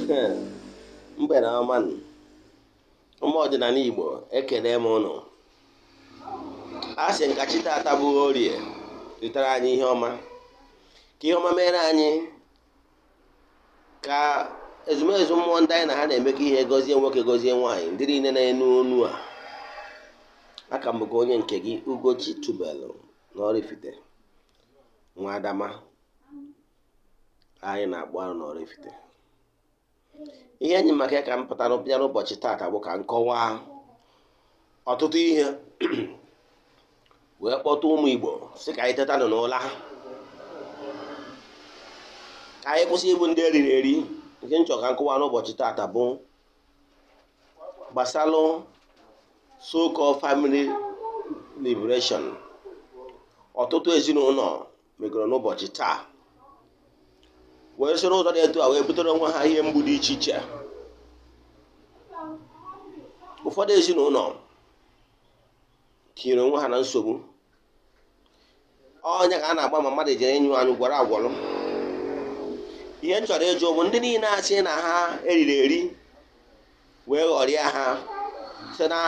Mgbede ọma nụ. Ụmụ ọdịnala Igbo, ekele m ụnụ. A sị m ka chi tata bụ Orie wetara anyị ihe ọma, ka ihe ọma mere anyị, ka ezumezu mmụọ ndị anyị na ha na-emekọ ihe gọzie nwoke, gọzie nwaanyị, ndị niile na-enu onu a. Aka m bụkwa onye nke gị, Ugochi Tubelu na Oraifite, nwa Adama anyị na-akpụ arụ n'Oraifite. Ihe enyi maka ya ka m pụtara bịa n'ụbọchị taata bụ ka m kọwaa ọtụtụ ihe wee kpọta ụmụ Igbo, sị ka anyị tetanụ n'ụla, ka anyị kwụsị ịbụ ndị eriri eri. Nke m chọrọ ka m kọwaa n'ụbọchị taata bụ gbasalụ so-called family liberation ọtụtụ ezinụlọ megoro n'ụbọchị taa, wee soro ụzọ dị etu a wee butere onwe ha ihe mgbu dị iche iche. Ụfọdụ ezinụlọ tinyere onwe ha na nsogbu. Onye ka a na-agba ma mmadụ jere ịnyụ anyụ gwara agwọrọ. Ihe m chọrọ ịjụ bụ ndị niile asị na ha eriri eri wee ghọrịa ha site na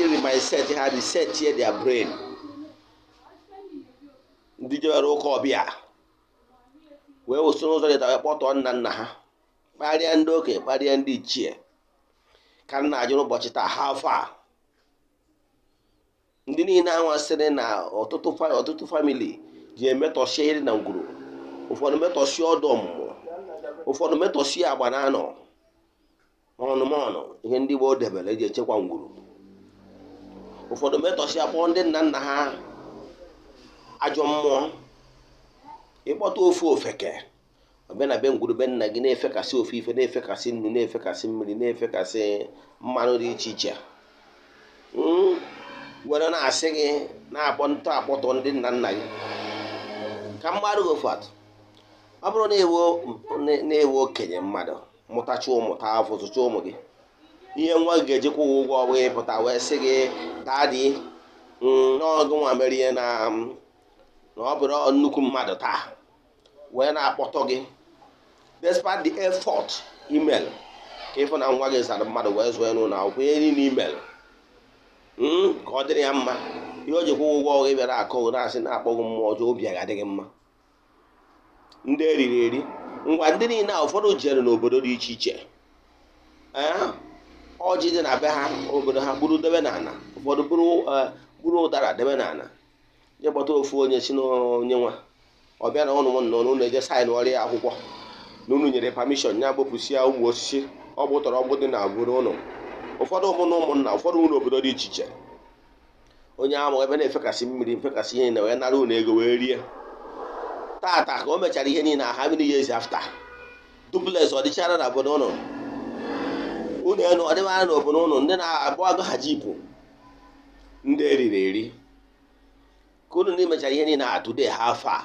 iri mindset ha, reset their brain, ndị jewere ụka ọbịa wee wụsị n'ụzọ dị wee kpọtọọ nna nna ha, kparịa ndị okenye, kparịa ndị ichie, ka m na-ajụ n'ụbọchị taa, ha afọ a ndị niile anwa sịrị na ọtụtụ family ji emetọsie ihe dị na ngwuru, ụfọdụ metọsie ọdụ ọmụmụ, ụfọdụ metọsie agba na anọ ọnụmọnụ, ihe ndị gboo debere eji echekwa ngwuru, ụfọdụ metọsie kpọọ ndị nna nna ha ajọ mmụọ. Ịkpọta ofu ofeke ọbịa na be ngwuru be nna gị, na-efekasị ofu ife, na-efekasị nnu, na-efekasị mmiri, na-efekasị mmanụ dị iche iche, were na-asị gị na-akpọ ntọ akpọtọ ndị nna nna gị. Ka mmadụ gị ofu atụ, ọ bụrụ na-ewe okenye mmadụ mụtacha ụmụ, taa afọ, zụcha ụmụ gị, ihe nwa gị ga-ejikwa ụgwọ ọ bụghị pụta wee sị gị, "Daddy, n'ọgụ nwa mere ihe na ọ bụrụ nnukwu mmadụ taa," wee na-akpọtọ gị despite the effort email ka ịfụ na nwa gị zara mmadụ wee zụọ n'ụlọ akwụkwọ, ihe niile email ka ọ dịrị ya mma. Ihe o ji kwụ ụgwọ gị bịara akọ na-asị na-akpọghị mmụọ ọjọọ, obi adịghị mma. Ndị eriri eri ngwa, ndị niile a ụfọdụ jere n'obodo dị iche iche, ee, ọjị dị na be ha, obodo ha, gburu debe n'ala, ụfọdụ gburu ụdara debe n'ala, je kpọta ofu onye si n'onye nwa ọbịa na ụnụ nọ n'ụlọ, eje sign ọrịa akwụkwọ na unu nyere permission ya gbopụsịa ụmụ osisi ọ gbụtọrọ ọgbụ dị na obodo ụnụ, ụfọdụ ụmụ na ụmụnna, ụfọdụ ụlọ obodo dị iche iche. Onye ahụ ebe na-efekasị mmiri, mfekasị ihe na wee nara unu ego wee rie. Tata ka o mechara ihe niile, ha many years after, duplex ọ dịchara na obodo ụnụ, ụlọ elu ọ dịbara n'obodo ụnụ, ndị na-abụ agụ ha jeep. Ndị eriri eri, ka unu ndị mechara ihe niile a, today ha afọ a,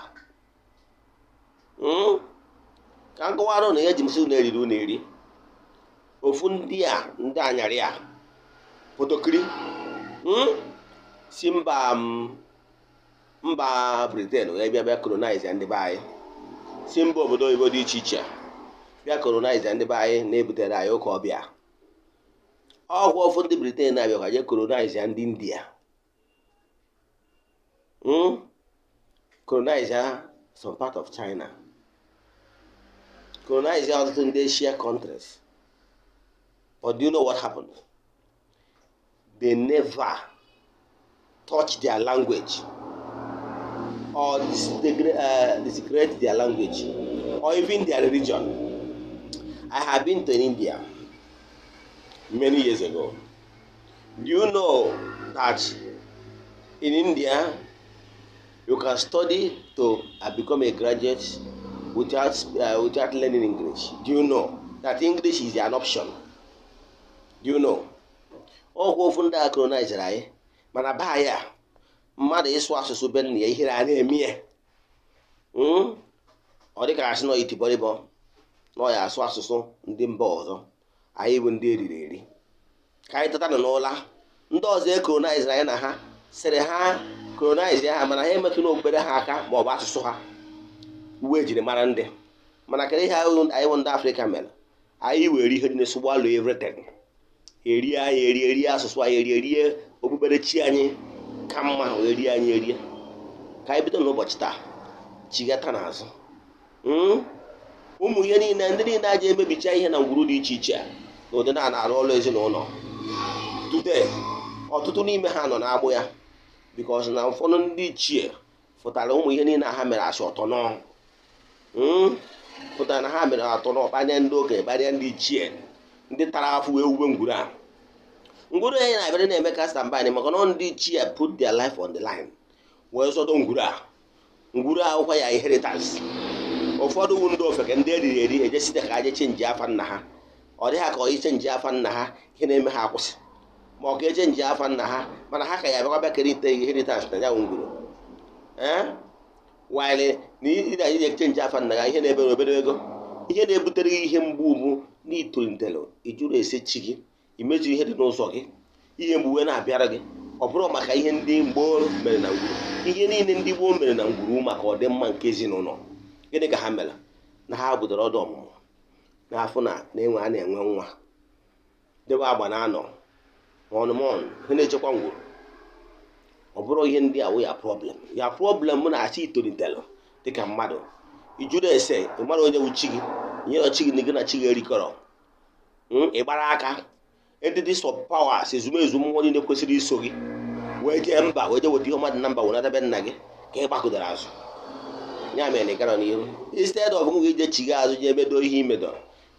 ka m kọwara ụnụ ihe eji m sị unu eriri unu eri. Ofu ndị a, ndị anyarị a potokiri si mba Britain wee bịa bịa colonize ndị be anyị, si mba obodo oyibo dị iche iche bịa colonize ndị be anyị, na-ebutere anyị ụka ọbịa. Ọgwụ ofu ndị Britain na-abịakwa je colonize ndị India, colonize some part of China, colonize ọtụtụ ndị Asia countries. But do you know what happened? They never touch their language or desecrate their language or even their religion. I have been to India many years ago. Do you know that in India you can study to become a graduate without learning English? Do you know that English is an option? Do you know? Ọgwụ ofu ndị a colonizere anyị, mana be anyị a, mmadụ ịsụ asụsụ be nna ya, ihere a na-eme ya. Ọ dịka asị nọ itibọrịbọ na ọ ya asụ asụsụ ndị mba ọzọ. Anyị bụ ndị eriri eri, ka anyị tata nọ n'ụla. Ndị ọzọ e colonizere anyị na ha sịrị ha colonize ha, mana ha emetụ n'okpukpere ha aka ma ọ bụ asụsụ ha, uwe ejiri mara ndị. Mana kedu ihe anyị bụ ndị Afrịka mere? Anyị were ihe niile swallow everything. Erie anyị erie, erie asụsụ anyị erie, erie okpukperechi anyị ka mma wee rie anyị erie. Ka anyị bido n'ụbọchị taa chigata n'azụ. Ụmụ ihe niile, ndị niile aja emebicha ihe na ngwuru dị iche iche na ụdị na na-arụ ọrụ ezinụlọ today, ọtụtụ n'ime ha nọ n'agbụ ya, because na ụfọdụ ndị ichie fụtara ụmụ ihe niile ha mere asị ọtọ nọ, pụtara na ha mere atọ nọ, kpanye ndị okenye, kparịa ndị ichie, ndị tara afụ wee wube ngwuru a. Ngwuru ya na-abịara na-eme ka stambani, maka na ndị ichie put their life on the line wee zọdo ngwuru a. Ngwuru akwụkwọ ya inheritance. Ụfọdụ wu ndị ofeke, ndị eriri eri, ejesite ka aje change afa nna ha. Ọ dịghị ka ọ ichange afa nna ha, ihe na-eme ha akwụsị, ma ọ ka echange afa nna ha, mana ha ka ya abịakwa bịa kerite inheritance na ya ngwuru. Ee, while na ị na echange afa nna ya, ihe na-ebere obere ego, ihe na-ebutere gị ihe mgbu ugbu na itolitere, ijụrụ ese chi gị, imezu ihe dị n'ụzọ gị, ihe mgbu wee na-abịara gị. Ọ bụrụ maka ihe ndị gboo mere na ngwuru, ihe niile ndị gboo mere na ngwuru maka ọdịmma nke ezinụlọ, gịnị ka ha mere? Na ha budoro ọdụ ọmụmụ n'afọ na na-enwe a na-enwe nwa, debe agba na anọ ọnụmọnụ, ihe na-echekwa ngwuru. Ọ bụrụ ihe ndị a wụ ya problem, ya problem na-achọ itolitere dịka mmadụ, ijụrụ ese, ị mara onye wu chi gị, nyere chi gị na gị na chi gị erikọrọ, ị gbara aka entities of powers, ezumezu mmụọ niile kwesịrị iso gị wee jee mba, wee jee weta ihe ọma dị na mba, wee natabe nna gị, ka ị gbakụdara azụ. Ya mere na ị gara n'ihu, instead of gị ije chiga azụ, jee medo ihe imedo,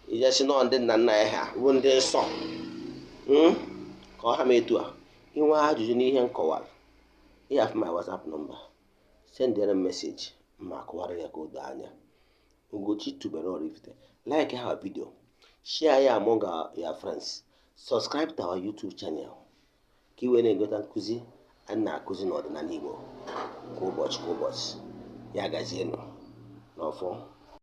ije si nọ ndị nna nna ya ha bụ ndị nsọ. Ka ọ ha ma etu a. Inwe ajụjụ n'ihe m kọwara, ịhafụ my WhatsApp number, sendere m message, ma akọwara ya ka o doo anya. Ugochi tubelu Oraifite. Like our video, share ya among your friends, subscribe to our YouTube channel ka ị wee na-enweta nkụzi anyị na-akụzi n'ọdịnala Igbo kwa ụbọchị kwa ụbọchị. Ya gazienụ n'ọfọ.